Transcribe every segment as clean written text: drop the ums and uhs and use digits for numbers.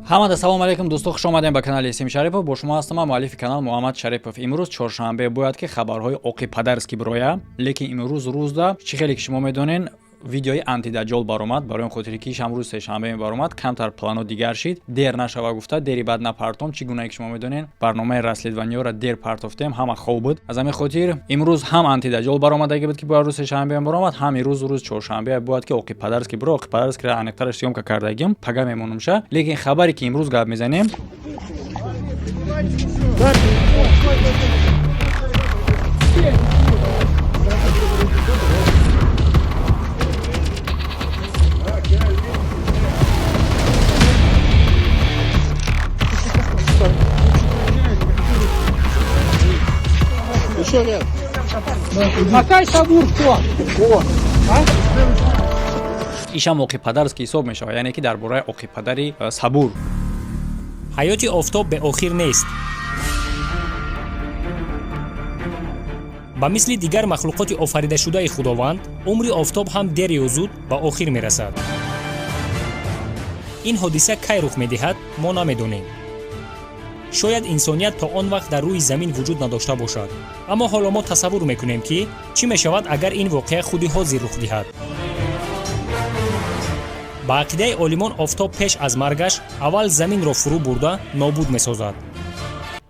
Ҳамада салом алейкум, дӯсто, хуш омадем ба канали Исим Шарипов. Бо шумо ҳастам ман, муаллифи канал Муҳаммад Шарипов. Имрӯз чоршанбе, бояд ки хабарҳои оқи падарский бироя, лекин имрӯз рӯзда чӣ хеле ки шумо медонен, видеои антидаҷол баромад. Барои он хотире ки ишам рӯз сешанбе мебаромад, камтар плано дигар шид. Дер нашава гуфта, дери баъд напартом. Чӣ гунае ки шумо медонен, барномаи расследование ро дер партофтем, ҳама хоб буд. Аз ҳамин хотир имрӯз ҳам антидаҷол баромадаги буд, ки бояд рӯз сешанбе баромад, ҳам имрӯз рӯз чоршанбе бояд ки оқи падарский биро. Оқи падарский аниқтараш съёмка кардагим, пага мемонумша. Лекин хабаре ки имрӯз гап мезанем. Еще ряд. Акай Сабур кто? Ишам оқи падарский ҳисоб мешавад, яъне ки дар бораи оқи падари Сабур. Ҳаёти офтоб беохир нест. Ба мисли дигар махлуқоти офаридашудаи Худованд, умри офтоб ҳам дер ё зуд ба охир мерасад. Ин ҳодиса кай рух медиҳад, мо намедонем. Шояд инсоният то он вақт дар рӯи замин вуҷуд надошта бошад. Аммо ҳоло мо тасаввур мекунем, ки чӣ мешавад, агар ин воқеа худи ҳозир рух диҳад. Ба ақидаи олимон, офтоб пеш аз маргаш аввал заминро фурӯ бурда нобуд месозад.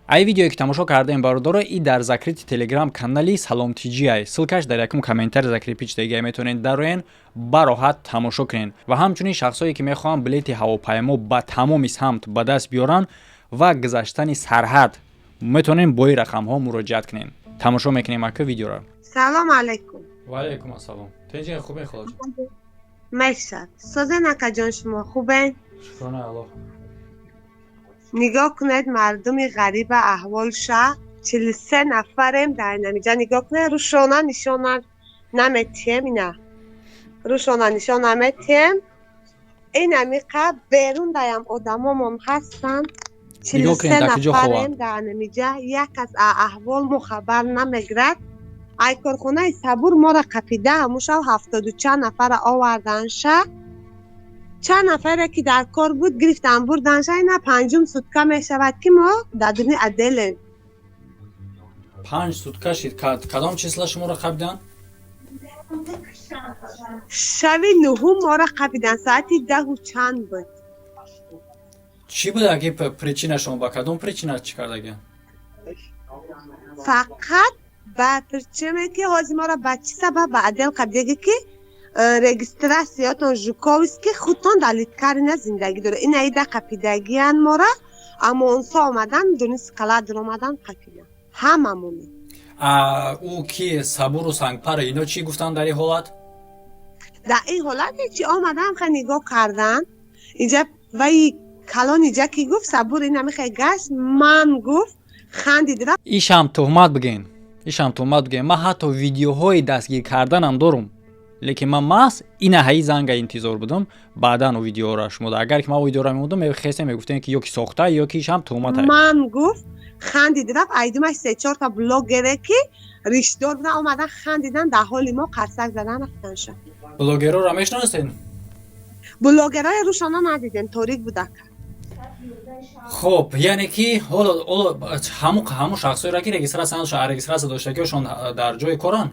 Ай видеое ки тамошо кардаем, бародаро, и дар закрытый телеграм канали Салом Тиҷиай. Ссылка ш дар якум комментарий закрепить шудагиай, метавонед дароен, бароҳат тамошо кунед. Ва ҳамчунин шахсое ки мехоҳанд билети ҳавопаймо ба тамоми самт ба даст биёранд ва гузаштани сарҳад, метавонем бо ин рақамҳо муроҷиат кунем. Тамошо мекунем ака видеоро. Салом алейкум. Ва алейкум ассалом. Тинҷи, хубе, холаҷон? Мешад. Созен, акаҷон, шумо хубен? Шукрона Аллоҳ. Нигоҳ кунед, мардуми ғариба аҳволша. 43 нафарем дар инамиҷа. Нигоҳ кунед, рӯшона нишона наметиҳем, ина рӯшона нишон наметиҳем. Инамиқа берун даям одамомон ҳастанд. чилу Нигоҳ кунед, се дар куҷо нафарем хованд. дар инамиҷа. Як аз аҳвол мо хабар намегирад. Ай корхонаи Сабур моро қапида, ҳамушав 70 чанд нафара оварданша. Чанд нафаре ки дар кор буд, гирифтан бурданша. Ина панҷум сутка мешавад, ки мо дар дуни отделем. 5 сутка шид. Кадом числа шуморо қапидан? Шаби нуҳум моро қапидан, соати 10-у чанд буд. Чӣ буда ки причина шумо, ба кадом причина чӣ кардагиан? Фақат ба причине ки ҳозир моро ба чӣ сабаб ба отдел қапидаги, ки регистрация тон Жуковский, худтон дар Литкарина зиндагӣ дорад. Ина ида қапидагиян мора. Амонсо омадан, дуни склад омадан, қапидан ҳамамоно. А ӯ ки Сабуру Сангпара, ино чӣ гуфтанд дар ин ҳолат? Дар ин ҳолат ҳечи, омадан, хе нигоҳ кардан инҷа. Ваи калон иҷа ки гуфт, Сабур ина мехе гашт, ман гуфт, хандид, рафт. Ишам туҳмат бигӯен, ишам туҳмат бигӯен. Ман ҳатто видеоҳои дастгир карданам дорум, лекин ман маҳз ина ҳаи занга интизор будам, баъдан ӯ видеоро шумо. Агар ки ман видеоро мемондам, мехестем, мегуфтем, ки ё ки сохта, ё ки ишам туҳмат. Ман гуфт, хандид, рафт. Айдумаш се чорта блогере ки ришдор будан, омадан, хандидан, дар ҳоли мо қарсак задан рафтанша. Блогерора мешиносед? Блогерои рӯшона надидем, торик будак. Хоб, яъне ки ҳоло ҳамун шахсоеро ки регистрация надошта, регистрация доштагиошон дар ҷои коранд?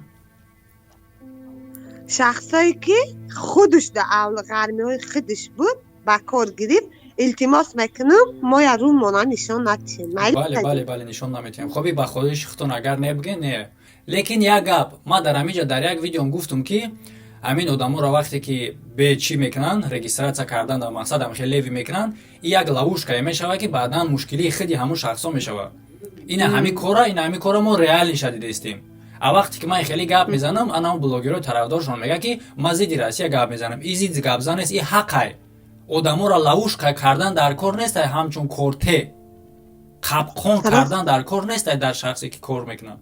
Шахсое ки худаш дар ғармиҳои худаш буд, ба кор гирифт. Илтимос мекунам, моя рӯмона нишон надиҳем. Майли? Бале, нишон наметиҳем. Хоби, ба хоҳиши худтон агар небигӯен, не. Лекин як гап ман дар ҳамин ҷа дар як видеом гуфтум, ки ҳамин одаморо вақте ки бечӣ мекунанд, регистрация кардан дар мақсад ҳам хеле левый мекунанд, и як ловушка е мешавад, ки баъдан мушкилии худи ҳамун шахсо мешавад. Ина ҳамин кора мо реально ша дидаистем. А вақте ки ман хеле гап мезанам, ана он блогерои тарафдоршон мегӯяд, ки ман зидди Россия гап мезанам. И зидди гапзан нест, и ҳақай. Одаморо ловушка кардан дар кор нестай, ҳамчун корте қапқон кардан дар кор нестай дар шахсе ки кор мекунад.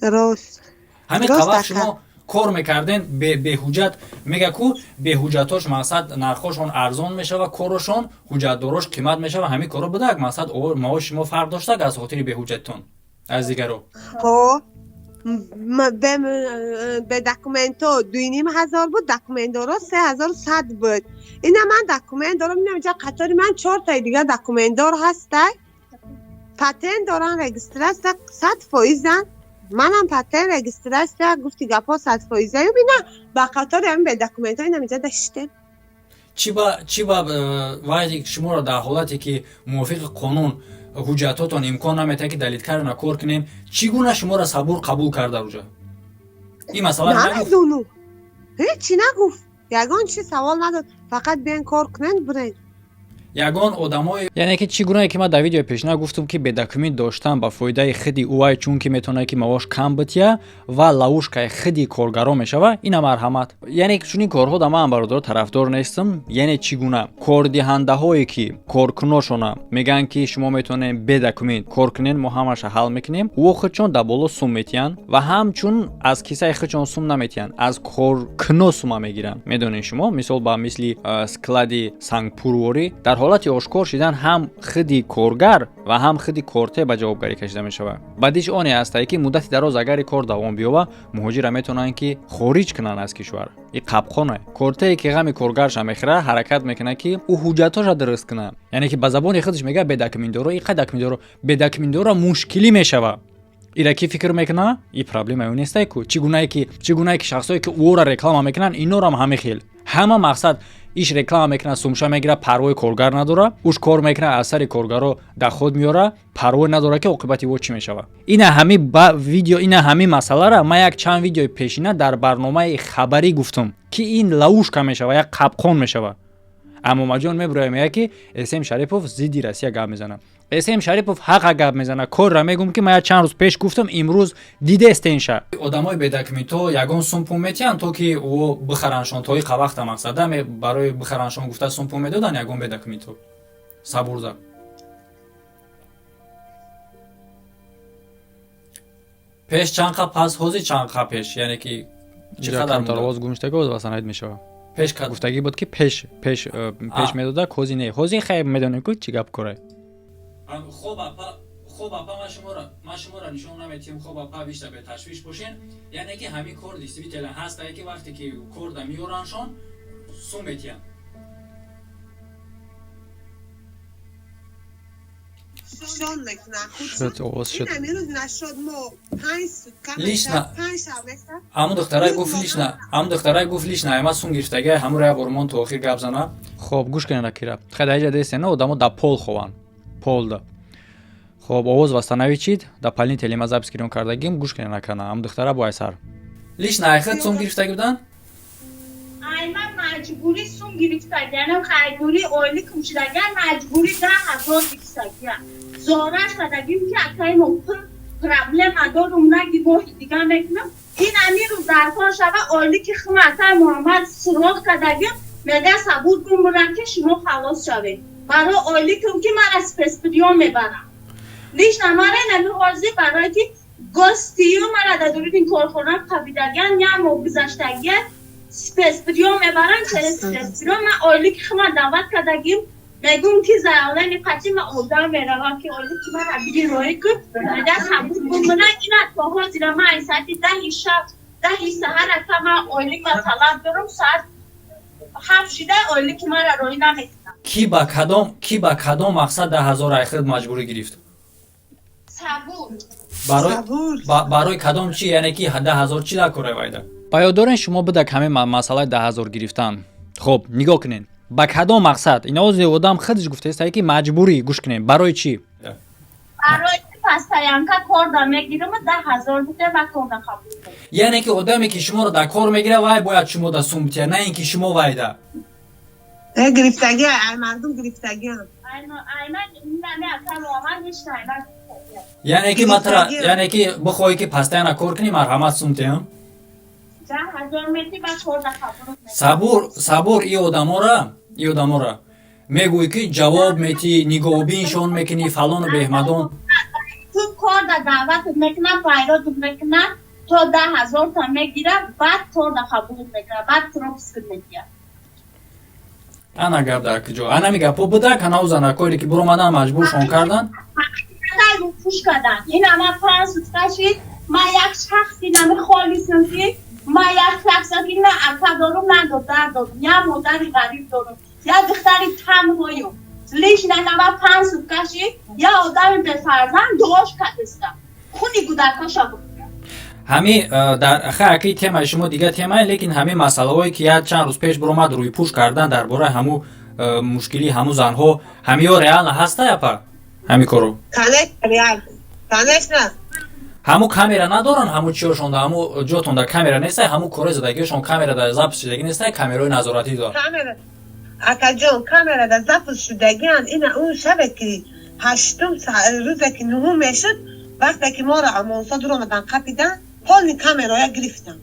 Рост. Ҳамин Рост, қавақт ака. шумо кор мекарден беҳуҷҷат, мега ку беҳуҷҷатош мақсад нархошон арзон мешава, корошон ҳуҷҷатдорош қимат мешава. Ҳамин коро будак, мақсад маоши шумо фарқ доштак аз хотири беҳуҷҷатитон аз дигаро? Ҳо. Бе документо 2500 буд, документдоро 3100 буд. Ина ман документ дорам, ина инҷа қатори ман чортаи дигар документдор ҳастай, патент доран, регистрация 100%-ан. Манам патент, регистрация, гуфти гапҳо 100%-аю. Бина, ба қатори ҳамин бедокументҳо ина инҷа даштем. Чӣ ба вайди шуморо дар ҳолате ки мувофиқи қонун ҳуҷҷатотон имкон наметиҳад, ки далиткарона кор кунем, чӣ гуна шуморо Сабур қабул карда уҷа? Ин масъала Намедонам, ҳечи нагуфт, ягон чи савол надод, фақат биен, кор кунен, бурен. Ягон одамое, яъне ки чӣ гунае ки ман дар видеои пешина гуфтам, ки бедокумент доштан ба фоидаи худи ӯай, чунки метавонад ки маош кам бития ва ловушкаи худи коргаро мешава. Ина марҳамат. Яъне чунин корҳо да ман, бародаро, тарафдор нестам. Яъне чӣ гуна кордиҳандаҳое ки коркуношона мегӯянд, ки шумо метавонед бе документ кор кунед, мо ҳамаша ҳал мекунем, ӯ худшон дар боло сум метиҳанд ва ҳамчун аз кисаи худшон сум наметиҳанд, аз коркуно сума мегиранд. Медонед шумо, мисол ба мисли склади сангпурворӣ, дар ҳолати ошкор шидан ҳам худи коргар ва ҳам худи корте ба ҷавобгарӣ кашида мешавад. Бадиш оне ҳастае, ки муддати дароз агари кор давом биёба, муҳоҷира метавонанд ки хориҷ кунанд аз кишвар. И қабқоне кортее ки ғами коргарша мехӯрад, ҳаракат мекунад, ки ӯ ҳуҷҷатҳоша дуруст кунад. Яъне ки ба забони худаш мегӯяд: бедокументдоро и қа документдоро, бедокументдоро мушкилӣ мешава. Ира ки фикр мекуна, и проблема ё нестай ку. Чӣ гунае ки шахсое ки ӯро реклама мекунанд, инорам ҳами хел ҳама мақсад иш реклама мекунад, сумша мегирад, парвои коргар надора. Уш кор мекунад, аз сари коргаро доход меёра, парвой надора, ки оқибати ӯ чӣ мешавад. Ина ҳами видео, ина ҳами масъалара ман як чанд видеои пешина дар барномаи хабарӣ гуфтум, ки ин ловушка мешава, як қабқон мешава. Амомаҷон мебурояд, мегӯяд, ки Эсем Шарипов зидди Россия гап мезанад. Эсем Шарипов ҳақа гап мезанад. Корра мегӯм, ки ман як чанд рӯз пеш гуфтам, имрӯз дидестенша. Одамои бедокументҳо ягон сум пул метиҳанд, то ки ӯ бихараншон то иқа вақта мақсада барои бихараншон гуфта сум пул медоданд ягон бедокументҳо Сабурза? Пеш чанд қа, пас ҳозир чанд қа? Пеш, яъне ки чӣ қадар? Овоз гум шуда, боз васанаид мешавад. Пеш гуфтагӣ буд, ки пеш медода, ҳози не. Ҳози хай, медонем ку чӣ гап корай. Хоб апа, хоб апа, ман шуморо нишон наметиҳам. Хоб апа, бишта беташвиш бошен. Яъне ки ҳамин кор действительно ҳастае, ки вақте ки корда меёраншон, сум метиҳанд. Шон мекунад. Шуд, овоз шуд. Ин нашуд, мо 5 сутка. Лично 5 шаб мешавад. Ҳамун духтарай гуфт лично, ҳамун духтарай гуфт лично айма сум гирифтагай, ҳамуро як бор мон то охир гап зана. Хоб, гӯш кунед, акира. Хай, дар иҷа дестена одамо да пол хованд, полда. Хоб, овоз восстановить чид, да пални телема запись кирён кардагим. Гӯш кунед, акана, ҳамун духтара бо айсар. Лично айхид сум гирифтагӣ буданд? Айма маҷбурӣ сум гирифтагианам, хайдурӣ ойликум шудагиан, маҷбурӣ 10 000 гирифтагиан. Зора шудагим, ки акаи мо пул проблема дорум, наги моҳи дига мекунам. Ин ами рӯз дар кор шава, ойлики хум акаи Муҳаммад суроғ кардагим, мега сабур бимурам, ки шумо халос шавед. Барои ойликум ки мара спецприём мебарам. Лично мара инами ҳозир барое ки гостию мара дар дуруни корхона қабидагиан, як моҳ гузаштагиан, спецприём мебарам. Через спецприём ман ойлики хума даъват кардагим, мегӯм, ки заявление қати ман одам меравам, ки ойлики мара бигир, роҳӣ кун. Мега сабур бимона. Ина то ҳозира ман ай соати 10-и шаб, 10-и саҳар ака ман ойлик ма талаб дорам, соат 7 шида, ойлики мара роҳӣ намекунам. Ки ба кадом мақсад 10 000 айхид маҷбурӣ гирифт? Сабур. Барои кадом чи, яъне ки 10 000 чи дар кораи вайда? Ба ёд дорен шумо бидак ҳамин масъалаи 10 000 гирифтан? Хоб, нигоҳ кунед, ба кадом мақсад. Ин ози одам худаш гуфтаистае, ки маҷбурӣ. Гӯш кунед, барои чӣ? Барои постоянка корда мегирам, 10 000 буда ва корда қабул кун. Яъне ки одаме ки шуморо дар кор мегирад, вай бояд шумо да сум бития, на ин ки шумо вайда. Гирифтагӣ, ай мардум гирифтагиам. Айма инами ака Муҳаммад лично айма. Яъне ки матра, яъне ки бихоҳӣ ки постоянно кор кунӣ, марҳамат, сум тиҳам. 10 000 мети ва корда қабул. Сабур, сабур, и одамора мегӯӣ, ки ҷавоб метӣ, нигоҳубиншон мекунӣ, фалону беҳмадон. Ту корда даъватат мекунад, пайротат мекунад, то 10 000-та мегирад, баъд корда қабулат мекунад, баъд пропуск медиҳад. Ана гап дар куҷо? Анами гапҳо будак, ана ӯ занакоере ки буромадан, маҷбуршон кардан. Пуш кардан. Ин ама 5 сутка шид. Ман як шахси намехолисам, ки ман як шахсам, ки на ака дорум, на додар дорум, як модари ғариб дорум, як духтари танҳоюм. Лично 95 сутка шид, як одами бефарзанд дуош кардистам, хуни кӯдакоша бухӯрам. Ҳами дар хаки темаи шумо дигар темае, лекин ҳамин масъалаҳое, ки як чанд рӯз пеш биромад, рӯйпӯш кардан дар бораи ҳаму мушкилии ҳаму занҳо, ҳамиё реально ҳаста, япа, ҳами коро? Конечно, реально. Конечно. Ҳаму камера надоранд, ҳаму чиёшонда, ҳаму ҷотонда камера нестай, ҳаму кори задагиёшон камера дар запись шудагӣ нестай, камераҳои назоратӣ дор? Камера. Акаҷон, камера дар запись шудагиан. Ина он шабе ки ҳаштум, рӯзе ки нуҳум мешуд, вақте ки моро амонсо дуромадан, қапидан, полный камероя гирифтан.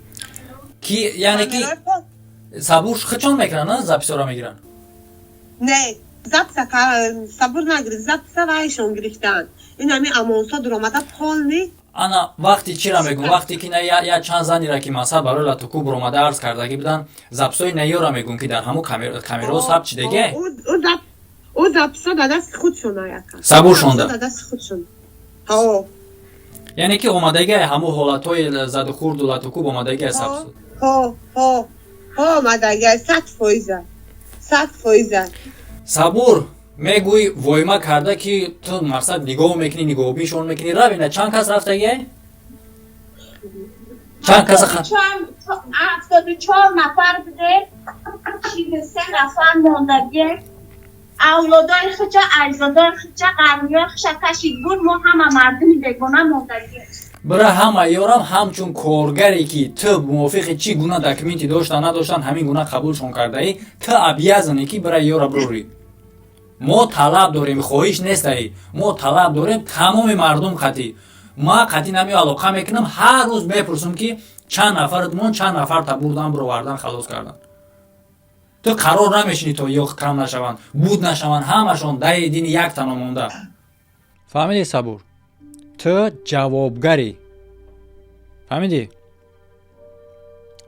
Ки яъне ки Сабур хичон мекунанд, на записҳоро мегиранд? Не, записа Сабур нагирифт, записа вайшон гирифтан. Ин ҳами амонсо дуромада полный. Ана вақти чира мегӯм, вақте ки я чанд занира, ки мансаб барои латукӯб омада, арз кардагӣ буданд, записҳои наёра мегӯм, ки дар ҳамун камераҳо сабт шидаге. Ӯ записҳо дар дасти худшон, аяка. Сабуршонда? Дар дасти худшон, ҳо. Яъне ки омадагӣ ҳамун ҳолатҳои задухурду латукӯб омадагӣ сабт? Ҳо, ҳо, ҳо, омадагӣ, 100%, 100%. Сабур мегӯй, войма карда, ки ту мақсад нигоҳ мекунӣ, нигоҳубиншон мекунӣ, равина, чанд кас рафтагӣ, чанд кас? 74 нафар будем, 43 нафар мондагӣ. Авлодои хича, аҷдодои хича, ғармиёи хиша кашид буд, мо ҳама мардуми бегона мондагӣ. Бира, ҳама ёрам ҳамчун коргаре, ки ту мувофиқи чӣ гуна документи дошта надоштан, ҳамин гуна қабулшон кардаӣ, ту обязанӣ, ки бира ёра бирорӣ. Мо талаб дорем, хоҳиш нестаи, мо талаб дорем тамоми мардум қатӣ. Ма қатӣ нами алоқа мекунам, ҳар рӯз мепурсам, ки чанд нафармон, чанд нафар та бурдан, бировардан, халос кардан. Ту қарор намешинӣ, то ё кам нашаванд, буд нашаванд, ҳамашон даи дини як тано монда. Фаҳмидӣ, Сабур? Ту ҷавобгарӣ, фаҳмидӣ?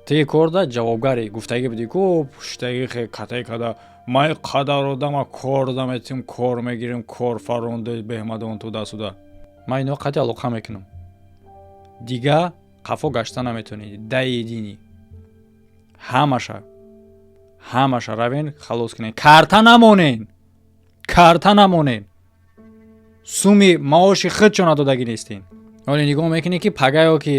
Ту корда ҷавобгарӣ. Гуфтагӣ будӣ ку пуштагӣ катай када, ман қадар одама кор даметим, кор мегирем, кор фаронде беҳмадон ту дастуда. Ман ино қати алоқа мекунам, дига қафо гашта наметонӣ. Даи дини ҳамаша, ҳамаша равен, халос кунен, карта намонен, карта намонен. Суми маоши худшо надодагӣ нестин. Ҳоле нигоҳ мекунӣ, ки пагаё ки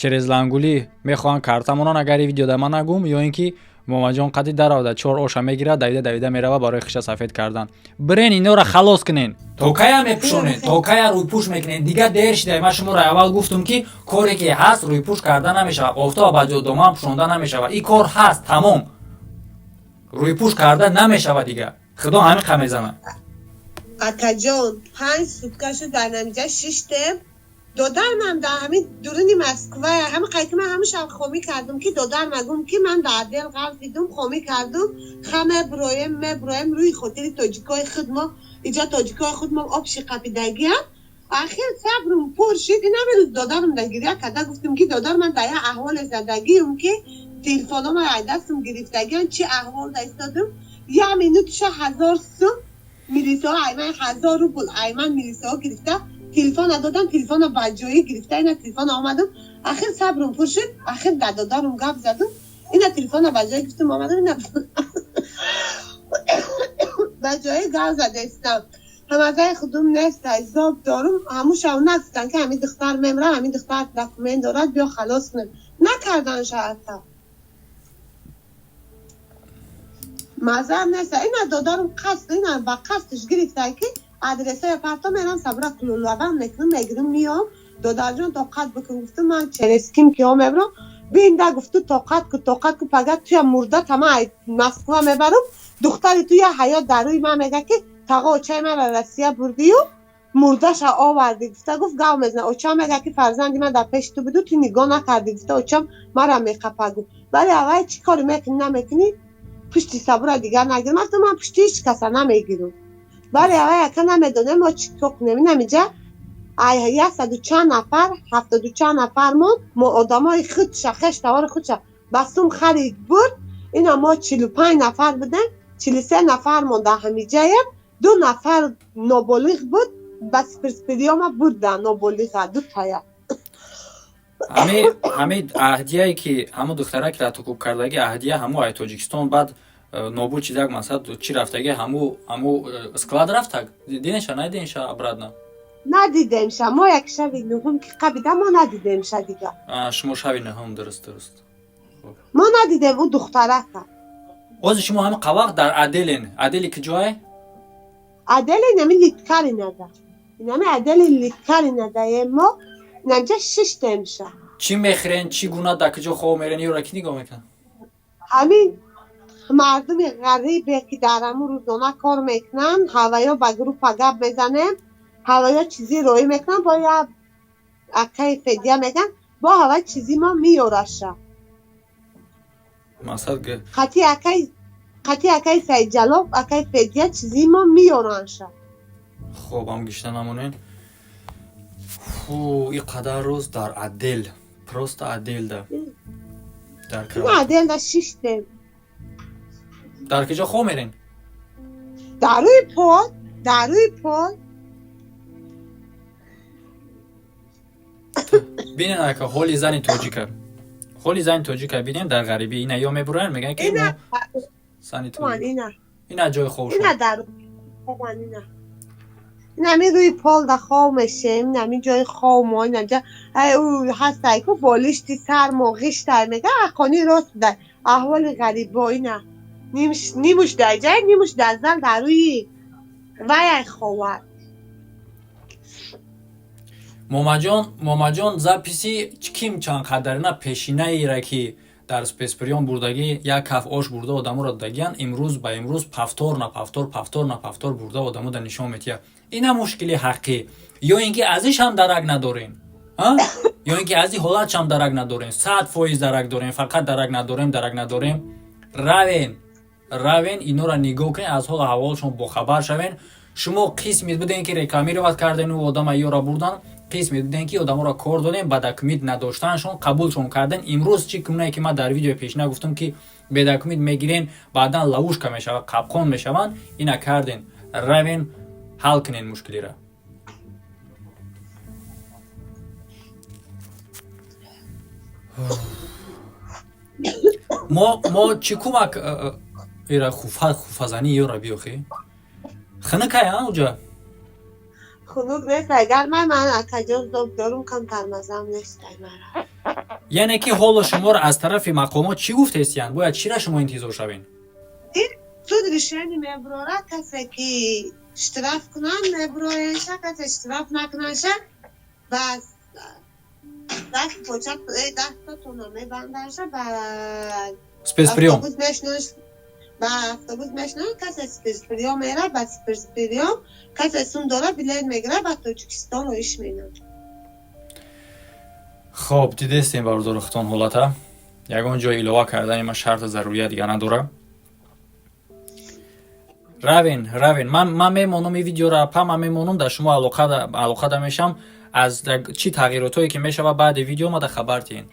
через лангулӣ мехоҳанд карта монан. Агар видео да ман нагум, ё ин ки Момаҷон қади даравда чор оша мегирад, давида давида мерава барои хиша сафед кардан. Бирен, инора халос кунен. То кая мепӯшонед, то кая рӯйпӯш мекунед? Дига дер шида. Ман шуморо аввал гуфтум, ки коре ки ҳаст, рӯйпӯш карда намешавад, офтоб ба доман пӯшонда намешавад. Ин кор ҳаст, тамом, рӯйпӯш карда намешавад дига. Худо ҳамин қа мезанад. Акаҷон, 5 сутка шуд дар намиҷа шиштем. Додармам дар ҳамин дуруни Москва, ҳама қайки ман ҳама шаб хомӣ кардум, ки додарма гум, ки ман дар дел ғалт дидум, хомӣ кардум. Ха, меброем, меброем, рӯи хотири тоҷикои худ мо иҷа, тоҷикои худ мо обши қапидагиам. Ахир сабрум пур шид. Ин ҳамин рӯз додарам да гиря карда гуфтум, ки додар, ман дар як аҳволе задагиум, ки телефонома ай дастум гирифтагиам, чӣ аҳвол да истодум. Як минутша 1000 сум милисаҳо айман, 1000 рубл айман милисаҳо гирифта, телефона додам, телефона ба ҷоӣ гирифта, ина телефона омадам. Ахир сабрум пур шуд, ахир дар додарум гап задум, ина телефона ба ҷои гирифтум, омадам, ина ба ҷои гап задаистам. Ҳамазаи худум нест, изоб дорум. Ҳамушав нагуфтан, ки ҳамин духтар мемра, ҳамин духтар документ дорад, биё халос кунем. Накардан шаҳрта. Мазар нест. Ина додарум қасд, ина ба қасдш гирифта, ки адресоя парто мерам, сабра кулулавам мекунам, мегирам, миём. Додарҷон, тоқат бикун, гуфтум, ман через ким киҳо мебарам бинда. Гуфту, тоқат ку, тоқат ку, пага туя мурда тама Москва мебарам, духтари ту я ҳаёт дар рӯи ман мега, ки тағо, очаи мара Россия бурдию мурдаша овардӣ, гуфта, гуфт, гав мезна. Очам мега, ки фарзанди ман дар пеши ту буду, ту нигоҳ накардӣ, гуфта, очам мара меқапа, гуфт. Вале аввай чӣ коре мекунӣ, намекунӣ, пушти Сабура дигар нагирам. Гуфтам, ман пушти ҳеҷ каса намегирам. Вале аввай ака, намедонем мо чӣ кор кунем. Инамиҷа ай яксаду чанд нафар, 70 чанд нафар монд. Мо одамои худша, хеш тавори худша ба сум харид бурд. Ина мо 45 нафар будем, 43 нафар монда ҳамиҷаем. Ду нафар ноболиғ буд, ба спирспириёма бурдан ноболиға дутая. Ҳами аҳдияе ки ҳамун духтараки ратукуб кардаги, аҳдия ҳаму ай Тоҷикистон баъд нобуд чизак, масалан, чӣ рафтаги, ҳаму склад рафтаг, диденша, надиденша обратно? Надидемша. Мо як шаби нуҳум ки қабида, мо надидемша дига. Шумо шаби нуҳум, дуруст, дуруст. Мо надидем ӯ духтарака. Ҳозир шумо ҳами қавақт дар отделен, отдели куҷое? Отдели инами Литкаринада, инами отдели Литкаринадае. Мо инамҷа шиштемша. Чӣ мехӯрен, чӣ гуна, дар куҷо хоб мерен, ёра ки нигоҳ мекунад? Ҳамин мардуми ғарибе ки дар ҳамун рӯзона кор мекунанд, ҳаваё ба группа гап мезанем, ҳаваё чизи роӣ мекунанд, бо як акаи Федия меган, бо ҳава чизи мо меёраша. Мақсад Қати акаи Саидҷалол, акаи Федия чизи мо меёранша. Хоб, ҳам гишта намонен. Фу, и қадар рӯз дар отдел, просто отделда дар Отделда шиштем. Дар куҷо хоб мерен? Дар рӯи пол, дар рӯи пол. Бинен, ака, ҳоли зани тоҷика, ҳоли зани тоҷика бинем дар ғарибӣ. Ина ё мебуроянд, мегӯянд ки мо зани тоҷик, ина ҷои хобшон. Ина дар ина инами рӯи пол да хоб мешем, инами ҷои хоб мо инаҷа ҳастай ку, болишти сармо ғиштай, мега ақони рост дар аҳволи ғарибо. Ина нимуш дар ҷай, нимуш дар зал, дар рӯи ваяй ховад. Момаҷон, Момаҷон, записи ким чанд қадарина пешинаира ки дар спецприём бурдагӣ, як каф ош бурда одаморо додагиян, имрӯз ба имрӯз повтор на повтор, повтор на повтор бурда одамода нишон метиҳад. Ина мушкили ҳаққӣ ё ин ки аз иш ҳам дарак надорем, ё ин ки аз ин ҳолатшам дарак надорем? 100% дарак дорем, фақат дарак надорем, дарак надорем. Равен, равен, инора нигоҳ кунед, аз ҳолу аҳволшон бохабар шавен. Шумо қисмет будем ки рекламировать карден, ӯ одама ёра бурдан, қисмет будем ки одаморо кор додем, ба документ надоштаншон қабулшон карден. Имрӯз чӣ кунае ки ман дар видеои пешина гуфтам ки бе документ мегирен, баъдан ловушка мешавад, қапқон мешаванд, ина карден. Равен, ҳал кунен мушкилира. Мо чӣ кӯмак ира хуфазанӣ ёра биёхӣ, хунукай уҷа? Хунук нест, агар ман акаҷон зоб дорум, камтар мазам нест мара. Яъне ки ҳоло шуморо аз тарафи мақомот чӣ гуфтестиянд, бояд чира шумо интизор шавем? Суд решение мебурора, касе ки штраф кунанд, мебурояша, касе штраф накунанша, бас даст поча дастатона мебандаша ба спецприём. Ба автобус мешинанд, касе спецприём мера, ба спецприём, касе сум дора, билет мегира, ба Тоҷикистон роиш менад. Хоб, дидестем, бародару хутон, ҳолата. Ягон ҷой илова кардани ман шарта зарурият дига надора. Равен, равен, ман мемонам ин видеоро па, ман мемонам, дар шумо алоқа да мешам. Аз чӣ тағйиротҳое ки мешавад баъди видео, мада хабар тиҳен.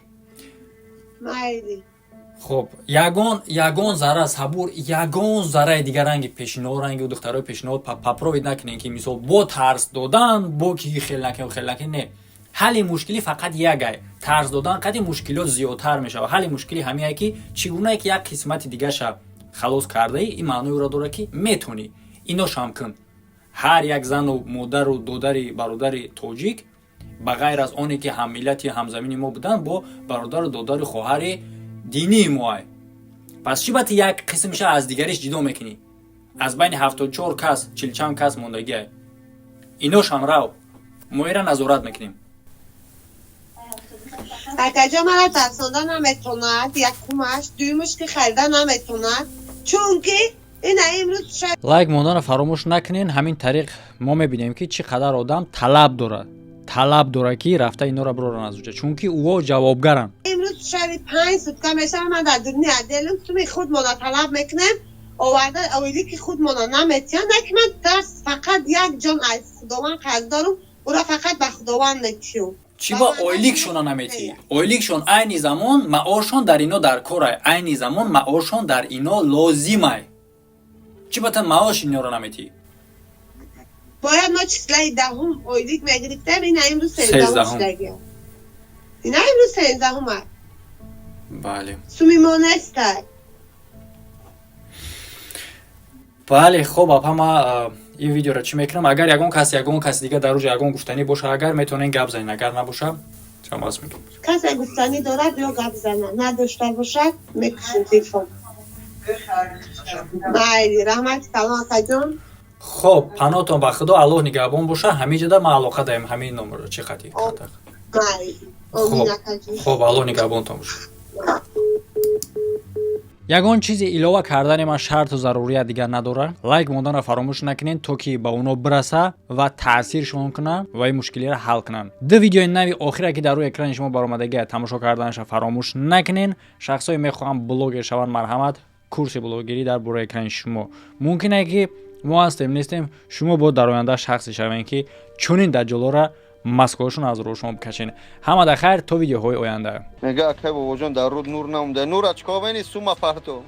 Хоб, ягон зарра сабур, ягон зарраи дигар ранги пешинаҳо, ранги духтарои пешинаҳо попробовать накунем ки мисол бо тарс додан, бо ки хел накунем, хел накунем. Не, ҳалли мушкилӣ фақат ягай. Тарс додан қади мушкилот зиёдтар мешавад. Ҳалли мушкилӣ ҳамияе ки чӣ гунае ки як қисмати дигаша халос кардаӣ, ин маънои ӯро дорад ки метонӣ иношам кун. Ҳар як зану модару додари бародари тоҷик, ба ғайр аз оне ки ҳаммиллати ҳамзамини мо буданд, бо бародару додару хоҳари динии моай. Пас чӣ бати як қисмша аз дигариш ҷидо мекунӣ? Аз байни 74 кас чилчанд кас мондагиай, иношам рав, мо ира назорат мекунем. Акаҷо, мара тарсонда наметонад, якумаш, дуюмаш ки харида наметонад, чунки ина имрӯз Лайк монданро фаромӯш накунен. Ҳамин тариқ мо мебинем ки чӣ қадар одам талаб дорад, талаб дорад ки рафта инора бироранд аз уҷа, чунки ӯо ҷавобгаранд. Имрӯз шаби 5 сутка мешава, ман дар дуруни отделам, суми худмона талаб мекунем, оварда оилики худмона наметиҳанд. На ки ман тарс, фақат як ҷон аз Худованд қарз дорум, ӯро фақат ба Худованд метиҳум. Чӣ ба ойликшона наметиҳӣ? Ойликшон айни замон, маошон дар ино дар корай, айни замон маошон дар ино лозимай. Чӣ бата маош инёро наметиҳӣ? Бояд мо числаи 10-ум ойлик мегирифтем, ина имрӯз 13-ум шудагиам. Ина имрӯз 13-ума. Бале. Суми мо нестай. Бале, хоб, апа, ма ин видеоро чӣ мекунам? Агар ягон кас, ягон каси дига дар рӯҷа ягон гуфтанӣ боша, агар метавонен, гап занен, агар набоша, чамас мекунам. Касе гуфтанӣ дорад, ё гап зана, надошта бошад, мекушем телефон. Майли, раҳмати калон, акаҷон. Хоб, паноҳтон ба Худо, Аллоҳ нигаҳбон боша. Ҳамин ҷода ман алоқа даем, ҳамин номерро чӣ хати. Майли, омин, акаҷон. Хоб, Аллоҳ нигаҳбонтон боша. Ягон чизи илова кардани ман шарту зарурият дигар надорад. Лайк монданро фаромӯш накунед, то ки ба оно бираса ва таъсиршон кунад ва ин мушкилиро ҳал кунанд. Ду видеои нави охира, ки дар рӯи экрани шумо баромадагия, тамошо карданашро фаромӯш накунед. Шахсое мехоҳанд блогер шаванд, марҳамат, курси блогерӣ дар бораи экрани шумо. Мумкин е ки мо ҳастем, нестем, шумо бояд дар оянда шахсе шавем, ки чунин даҷҷолоро маскаҳошон аз рӯи шумо бикашен. Ҳамада хайр, то видеоҳои оянда. Мега, акай, бобоҷон, дар руд нур намонда. Нура чикор мени? Сума парто.